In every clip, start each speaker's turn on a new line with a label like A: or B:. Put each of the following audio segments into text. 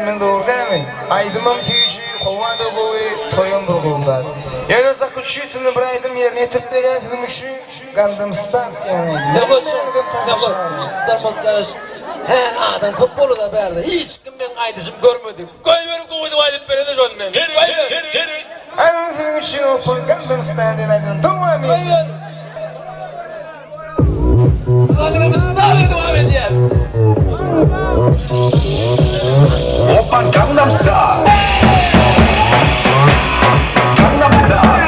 A: diýýärin men dogry dälmi? Aýdymam süýji, howa-da gowy, toýam bir gowy zat. Ýöne zaklýuçitelnyý bir aýdym ýerine ýetirip berýän siziň üçin Gandam Stars diýen aýdym.
B: Söhbetçi, söhbet, Darmat garaş. Hä, adam köp boldy-da bärde. Hiç kim meň aýdyşymy görmedi. Goýber gowy diýip aýdyp berende şony men. Goýber.
A: Aýdym siziň üçin Oppa Gangnam Style diýen aýdymy dowam edýär.
B: Goýber. Gangnam Style dowam edýär.
C: Oppa Gangnam Style. Gangnam Style.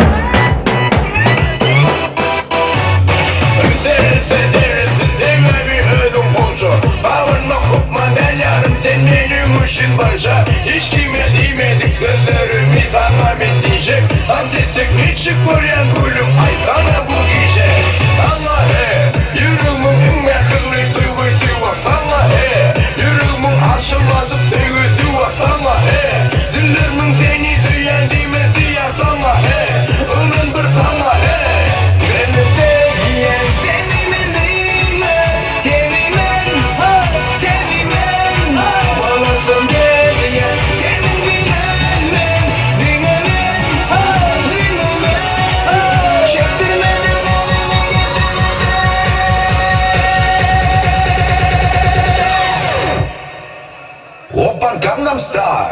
C: Oppan Gangnam Style.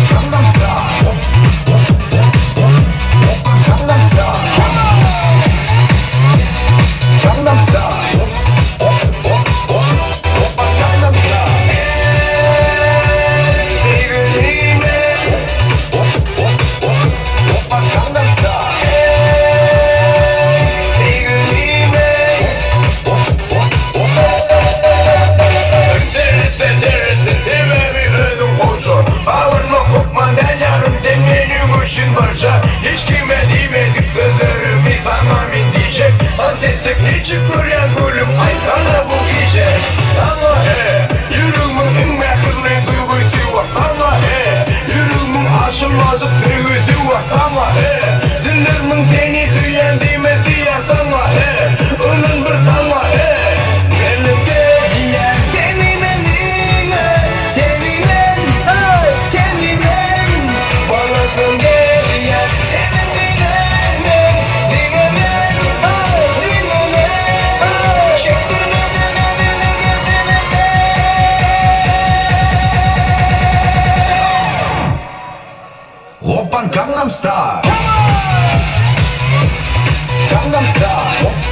C: Gangnam Style. Oppan Gangnam Style. Gangnam Style. Oppan Gangnam Style. Oppan Gangnam Style. Oppan Gangnam Style. Gangnam Style.